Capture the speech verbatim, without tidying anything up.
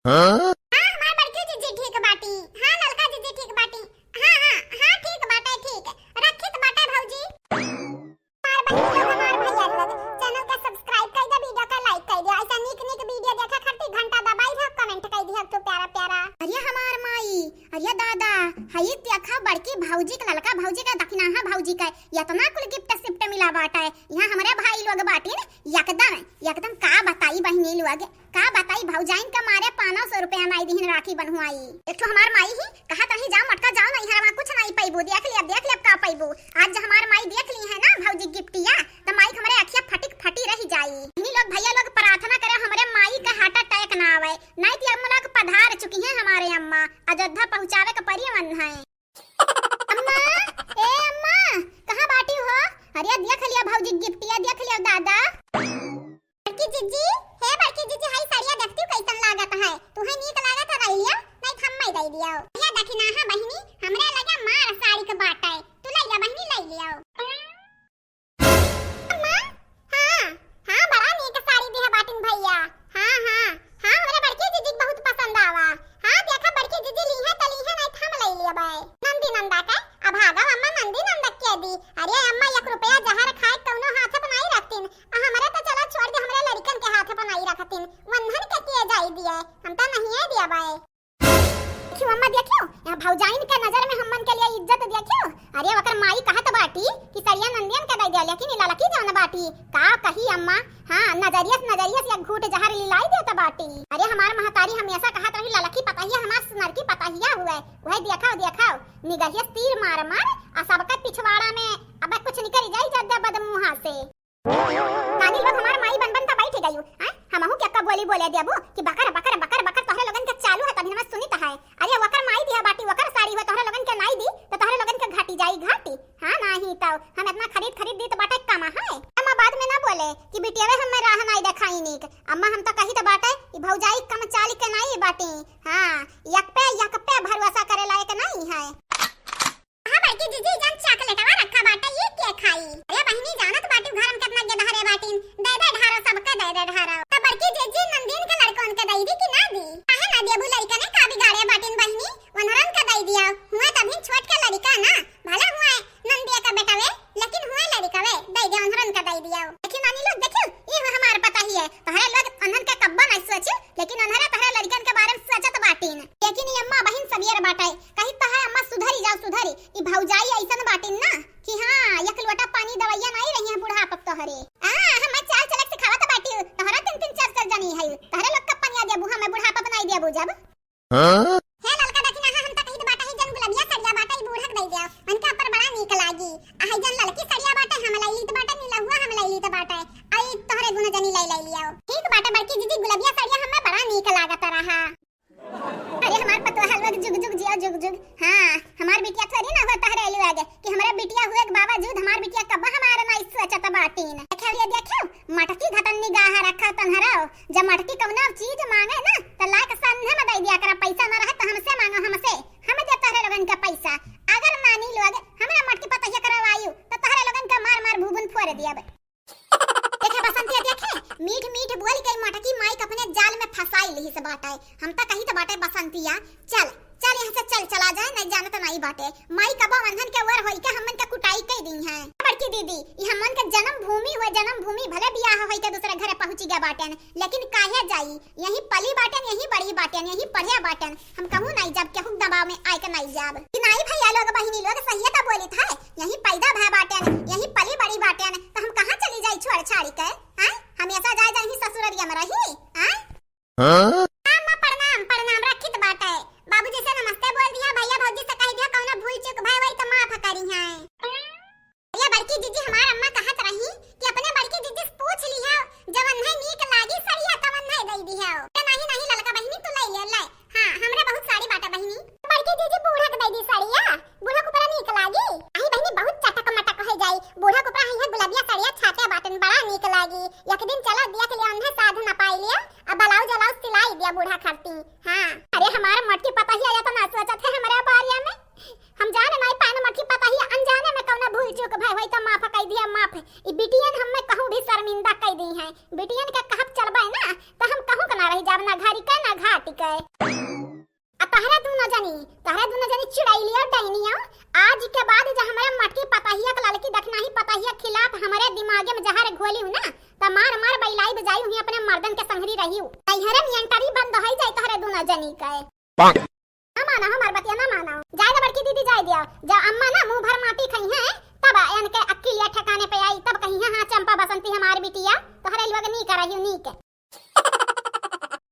हाँ? हाँ, हमार बड़की जीजी ठीक बाटी। हाँ, ललका जीजी ठीक बाटी। हाँ, हाँ, हाँ, ठीक बाटे, ठीक। रखित बाटे भौजी। हमार बहिन लोग, हमार भैया लोग, channel के subscribe कर दे, video के like कर दे। ऐसा नीक नीक video देखे खातिर घंटा दबाई रह, comment कर दिया तू प्यारा प्यारा। अरे हमार माई, अरे दादा, हई देखा बड़की भौजी के, ललका भौजी के, दखिनाहा भौजी के, इतना कुल gift शिफ्ट मिला बाटे। यहाँ हमरे भाई लोग बाटिन, एकदम, एकदम का बताई बहिनी लोग, का बताई, भौजाइन के मारे पाँच सौ रुपया नाई दिहिन राखी बन्हुआई। एक ठो हमार माई ही कहत रही, "जाओ मटका जाओ, नैहरवा कुछ नाई पइबू, देख लिया, देख लिया का पइबू।" आज जो हमार माई देख ली है ना भौजी गिफ्टिया, त माई के हमरे अखिया फटिक फटी रही जाई। इन्हीं लोग भैया लोग प्रार्थना करे हमरे माई के heart attack ना आवे, नाई त अम्मा लोग पधार चुकी हैं हमारे अम्मा, अयोध्या पहुँचावे के परी वन है। अम्मा, ए अम्मा, कहाँ बाटी हो? अरे देख लिया भौजी गिफ्टिया, देख लिया दादा। बड़की जीजी, हे बड़की जीजी, हाई साड़िया देखती हूँ कैसन लागत है। तुहे नीक लागत है, रह लिया, नहीं तो हम मैं दे दियो। ये देखी ना, हाँ बहिनी, हमरे लगे मार साड़ी के बाटे। तू ले लिया बहिनी, ले लियो। अम्मा, हाँ, हाँ, बड़ा नीक साड़ी दिहे बाटिन भैया। हाँ, हाँ, हाँ, हमरे बड़की जीजी के बहुत पसंद आवा। हाँ, देखा बड़की जीजी ली है त ली है, नहीं तो हम ले लिया बाय। नंदी नंदा के, अब भागा अम्मा नंदी नंदा के दी। अरे अम्मा, एक रुपया जहर खाए कौनो हाथ बनाई रखतीन। आ, हमरे तो चला छोड़ दे, हमरे लड़िकन के हाथ बनाई रखतीन, वन्हन के के जाई दिए, हम तो नहीं दिया बाए। देखियो अम्मा, देखियो, यहाँ भौजाइन के नजर में हमन के लिए इज्जत देखियो। अरे ओकर माई कहत बाटी कि सड़िया नंदियन के दे दे, लेकिन ई ललकी जौन बाटी, का कही अम्मा, हाँ, नजरिया से, नजरिया से एक घूट जहर लिलाई देत बाटी। अरे हमार महतारी हमेशा कहत रही, ललकी पतहिया हमार सुनर की पतहिया हुए, वही देखाओ, देखाओ, निगहिया से तीर मार मार, आ सबके पिछवाड़ा में अब कुछ निकल जाई जद्दा बदमुहा से। कानी लोग हमार माई बन बन त बैठ गयू, हैं? हमहू के अक्का बोली बोले देबू कि बकर, बकर, बकर, बकर तोहरे लोगन के चालू है, तभी हम सुनित है। अरे वकर माई दिया बाटी, वकर साड़ी हो, तोहरे लोगन के नाई दी, तो तोहरे लोगन के घाटी जाई घाटी। हाँ, नाही तो हम इतना खरीद, खरीद दी तो बाटे कमा है। हम बाद में ना बोले कि बिटियावे हमें राह नाई देखाई नीक। अम्मा हम तो कही तो बाटे, ई भौजाई कम चाल के नाई बाटी। हाँ, यक पे, यक पे भरोसा करे लायक नहीं है। हाँ, बड़की जीजी, जन चॉकलेटवा रखा बाटे, ये के खाई? अरे बहिनी, जानत बाटू घर में कितना गेदहरे बाटिन, दे दे ढारो, सबके दे दे ढारो। तो बड़की जीजी नंदीन के लड़कन के दई दी कि ना दी? काहे ना देबू, लड़कने का बिगाड़े बाटिन बहिनी, उन्हरन के दई दिया। हुए तभी छोट के लड़का ना, भले हुए नंदिया का बेटवे, लेकिन हुए लड़कवे, दई दे उन्हरन के दई दिया। देखी नानी लोग, देखियो, ये हो हमार पता ही है, तोहरे लोग उन्हन के कब्बा नहीं सोचू, लेकिन उन्हरे तोहरे लड़कन के बारे में सोचत बाटिन। लेकिन ये अम्मा बहिन सबियर बाटे, कही तो है अम्मा सुधरी जाओ सुधरी, ई भौजाई ऐसन बाटिन ना कि हाँ, एक लोटा पानी दवैया नहीं रही है बुढ़ापा तोहरे। आ, हमें चाल चलक सिखावत बाटी, तोहरा तीन तीन चार चार जनी है, तोहरे लोग का पनिया देबू, हमें बुढ़ापा बनाई देबू जब। हाँ? हे ललका दखिना, हाँ, हम त कहित बाटे ही जन गुलबिया सड़िया बाटे ई बूढ़क दई दे, उनका ऊपर बड़ा नीक लागी। आ है जन ललकी सड़िया बाटे हम लई लीत बाटे, नीलहुआ हम लई लीत बाटे, आई तोहरे दुनो जनी लई लई लियो। ठीक बाटे बड़की जीजी, गुलबिया सड़िया हमें बड़ा नीक लागत रहा। अरे हमार पतोहा लोग जुग जुग जिया जुग जुग। हाँ, हमार बिटिया थोड़ी ना हुआ तहरे लोग कि हमरा बिटिया हुए के बावजूद हमार बिटिया कब हमार नाई सोचत बाटीन। देखियो, ये देखियो, मटकी घटन निगाह रखा तन्हरा। जब मटकी कौनो चीज मांगे ना, त लाके संझे में दे दिया करा, पैसा ना रहे त हमसे मांगो, हमसे। हम दे तहरे लोगन के पैसा। अगर नानी लोग हमरा मटकी पतहिया करवायु, त तहरे लोगन के मार मार भूबुन फोड़ दियब। देखे बसंतिया, देखे, मीठ मीठ बोल के मटकी माई के अपने जाल में फंसाई लिहिस बाटे। हम त कही त बाटे बसंतिया, चल, चल यहाँ से चल, चला जाए, नहीं जानत नहीं बाटे। माई कबो वंधन के ओर होई के हमन के कुटाई कई दी है। बड़की दीदी, ई हमन के जन्म भूमि हुए, जन्म भूमि भले बियाह होई के दूसरे घरे पहुँची गया बाटेन, लेकिन काहे जाई? यही पली बाटेन, यही बड़ी बाटेन, यही पढ़े बाटेन। हम कहूँ नहीं जाब, केहू के दबाव में आए के नहीं जाब। कि नहीं भैया लोग, बहिनी लोग, सही त बोलित है, यही पैदा भय बाटेन, यही पली बड़ी बाटेन, त हम कहाँ चली जाई छोड़ छाड़ी के? आय? हमेशा जाए जाए ही ससुररिया में रही? आय? हाँ? हाँ, माँ, प्रणाम, प्रणाम, रखित बाटे। बाबूजी से नमस्ते बोल दिया, भैया भौजी से कह दिया, कौनो भूल चूक भय वही त माफ करी है। ये बड़की जीजी हमार अम्मा कहत रही कि अपने बड़की जीजी से पूछ लिया, जवन है नीक लागी सड़िया तवन है दे दिया। ये नहीं, नहीं, ललका बहिनी तू ले ले, ले। हाँ, हमरा बहुत साड़ी बाटे बहिनी। बड़की जीजी बूढ़ा के दे दी सड़िया, बूढ़ा के ऊपर नीक लागी। अही बहिनी बहुत चटक मटक हो जाई, बूढ़ा के ऊपर है गुलबिया सड़िया छाटे बाटन बड़ा नीक लागी। एक दिन चला देख लिया, उन्हें साध ई बिटियन हम्मे कहूँ भी शर्मिंदा कइ दी हैं। बिटियन के कहब चलबे ना, त हम कहूँ के ना रहि जाब, ना घरी के, ना घाटी के। आ तहरे दूनो जनी, तहरे दूनो जनी चुड़ैलियो डैनियो, आज के बाद जे हमरे मटकी पतहिया के ललकी दखनाही पतहिया खिलाफ हमरे दिमागे में जहर घोलिउ ना, त मार मार बइलाइब जाई हुई अपने मर्दन के संघरी रहिउ। नैहरे में entry बंद होइ जाई तहरे दूनो जनी के। ना माना हमार बतिया, ना माना। जाए दे बड़की दीदी, जाए दिया। जब अम्मा ना मुँह भर माटी खइहैं, तब इनके अक्किलिया ठिकाने पे आई, तब कहिहैं, "हाँ चंपा बसंती हमार बिटिया, तोहरे लोग नीक रहिउ, नीक।"